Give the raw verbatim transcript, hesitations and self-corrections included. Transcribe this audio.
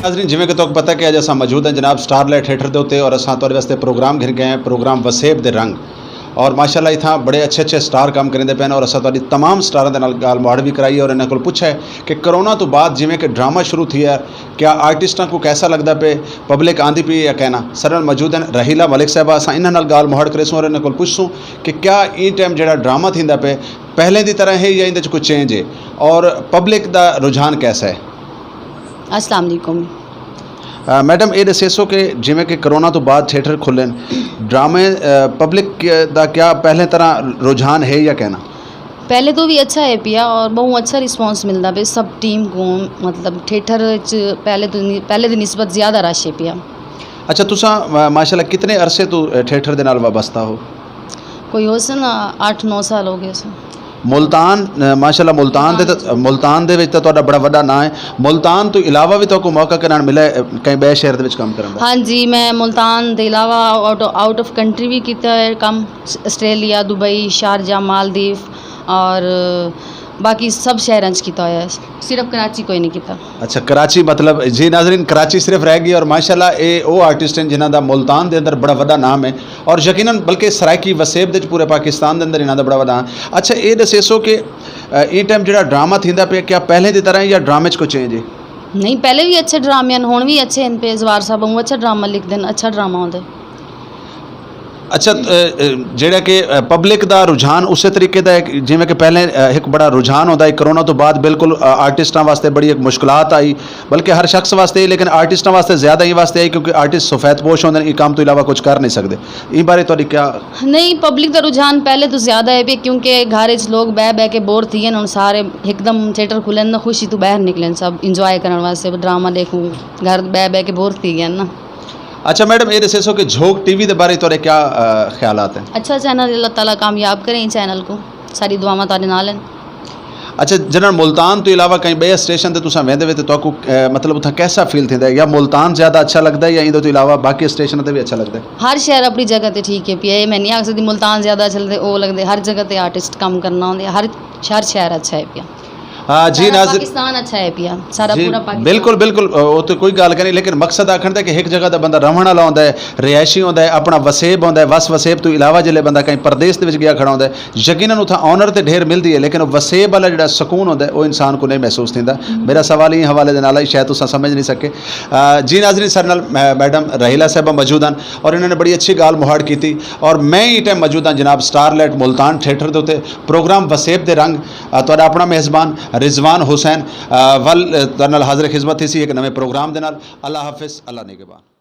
ناظرین، جیویں کہ تہاکوں پتہ کہ اڄ اساں موجود ہیں جناب سٹار لائٹ تھیٹر دے اتے، اور اساں تہاݙے واسطے پروگرام گھن کے آئے ہیں، پروگرام وسیب دے رنگ۔ اور ماشاءاللہ اتھاں بڑے اچھے اچھے سٹار کم کریندے پئے ہن، اور اساں تہاݙی تمام سٹاراں دے نال ڳالھ مہاڑ وی کرائی ہے اور انہاں کول پچھا ہے کہ کرونا توں بعد جیویں کہ ڈرامہ شروع تھیا ہے، کیا آرٹسٹاں کوں کیسا لڳدا پئے، پبلک آندی پئی ہے یا کینا؟ ساݙے نال موجود ہیں راحیلہ ملک صاحبہ، اساں انہاں نال ڳالھ مہاڑ کریسوں اور انہاں کول پچھسوں کہ کیا ایں ٹائم جیڑھا ڈرامہ تھیندا پئے پہلے دی طرح ہے یا ایندے وچ کوئی چینج ہے، اور پبلک دا رجحان کیسا ہے؟ السلام علیکم۔ آ، میڈم، اے ݙسیسو کہ جیویں کہ کرونا توں بعد تھیٹر کھلن، ڈرامے، آ، پبلک دا کیا پہلے طرح رجحان ہے یا کینا؟ پہلے توں وی اچھا ہے پیا اور ٻہوں اچھا رسپانس ملدا پیا سب ٹیم کوں، مطلب تھیٹر وچ پہلے توں، پہلے دی نسبت زیادہ رش ہے پیا۔ اچھا، تساں، آ، ماشاءاللہ کتنے عرصے توں، آ، تھیٹر دے نال وابستہ ہو؟ کوئی ہوسن اٹھ نو سال ہو ڳئے سن۔ ملتان، آ، ماشاءاللہ ملتان دے تاں، ملتان دے وچ تاں تہاݙا بڑا وݙا ناں ہے۔ ملتان توں علاوہ وی تہاکوں موقع کݙاݨ ملا ہے، آ، کہیں ٻئے شہر دے وچ کم کرݨ دا؟ ہاں جی، میں ملتان دے علاوہ آؤٹ، آؤٹ آف کنٹری وی کیتا ہے کم، آسٹریلیا، دبئی، شارجہ، مالدیو اور باقی سب شہراں چ کیتا ہویا ہے، صرف کراچی کوئی نہیں کیتا۔ اچھا، کراچی، مطلب، جی ناظرین، کراچی صرف رہ ڳئی، اور ماشاءاللہ اے او آرٹسٹ ہیں جنہاں دا ملتان دے اندر بڑا وݙا نام ہے، اور یقیناً بلکہ سرائیکی وسیب دے وچ پورے پاکستان دے اندر انہاں دا بڑا وݙا نام۔ اچھا، اے ݙسیسو کہ، آ، ایں ٹائم جیڑھا ڈرامہ تھیندا پیا، کیا پہلے دی طرح ہے یا ڈرامے چ کوئی چینج ہے؟ نہیں، پہلے وی اچھے ڈرامے ہیں، ہن وی اچھے ہیں پے، زوار صاحب ٻہوں اچھا ڈرامہ لکھدے ہیں، اچھا ڈرامہ ہوندے۔ اچھا، آ، آ، جیڑھا کہ، آ، پبلک دا رجحان اسے طریقے دا ہے کہ جیویں کہ پہلے، آ، ہک بڑا رجحان ہوندا ہے، کرونا توں بعد بالکل، آ، آرٹسٹاں واسطے بڑی ہک مشکلات آئی، بلکہ ہر شخص واسطے، لیکن آرٹسٹاں واسطے زیادہ ایں واسطے آئی کیونکہ آرٹسٹ سفید پوش ہوندے نے، ایں کم توں علاوہ کچھ کر نہیں سڳدے۔ ایں بارے تہاݙی کیا؟ نہیں، پبلک دا رجحان پہلے توں زیادہ ہے پیا کیونکہ گھر وچ لوگ ٻہہ ٻہہ کے بور تھی ڳئے ہن، سارے ہک دم تھیٹر کھلن تاں خوشی توں ٻاہر نکلن، سب انجوائے کرݨ واسطے، ڈرامہ ݙیکھوں، گھر ٻہہ ٻہہ کے بور تھی ڳئے نا۔ اچھا میڈم، اے ݙسیسو کہ جھوک ٹی وی دے بارے تہاݙے کیا، آ، خیالات ہیں؟ اچھا چینل، اللہ تعالیٰ کامیاب کرے ایں چینل کوں، ساݙی دعاواں تہاݙے نال ہن۔ اچھا، جناب، ملتان توں علاوہ کہیں ٻئے اسٹیشن تے تساں ویندے وے تے تہاکوں، آ، مطلب اتھاں کیسا فیل تھیندا ہے، یا ملتان زیادہ اچھا لڳدا ہے یا ایندے توں علاوہ باقی اسٹیشن تے وی اچھا لڳدا ہے؟ ہر شہر اپݨی جگہ تے ٹھیک ہے پیا، اے میں نہیں آکھ سڳدی ملتان زیادہ اچھا لڳدا، او لڳدا ہے، ہر جگہ تے آرٹسٹ کم کرݨ آندے، ہر، ہر شہر اچھا ہے پیا۔ ہاں جی، سارا ناظر، پاکستان اچھا ہے پیا، سارا جی، پورا پاکستان۔ بالکل، بالکل، او تے کوئی ڳالھ کائنی، لیکن مقصد آکھݨ دا کہ ہک جگہ دا بندہ رہوݨ والا ہوندا ہے، رہائشی ہوندا ہے، اپݨا وسیب ہوندا ہے، وس وسیب توں علاوہ جیلھے بندہ کہیں پردیس دے وچ ڳیا کھڑا ہوندا ہے، یقیناً اتھاں آنر تے ڈھیر ملدی ہے، لیکن او وسیب والا جیڑھا سکون ہوندا ہے، او انسان کوں نہیں محسوس تھیندا۔ میرا سوال ایں حوالے دے نال ہے، شاید تساں سمجھ نہیں سڳے۔ آ، جی ناظرین، ساݙے نال، آ، میڈم راحیلہ صاحبہ موجود ہن اور انہاں نے بڑی اچھی ڳالھ مہاڑ کیتی، اور میں ایں ٹائم موجود ہاں جناب سٹار لائٹ ملتان تھیٹر دے اتے، پروگرام وسیب دے رنگ، آ، تہاݙا اپݨا میزبان رضوان حسین، آ، ول، آ، تہاݙے نال حاضر خدمت تھیسی ہک نویں پروگرام دے نال۔ اللہ حافظ، اللہ نگہبان۔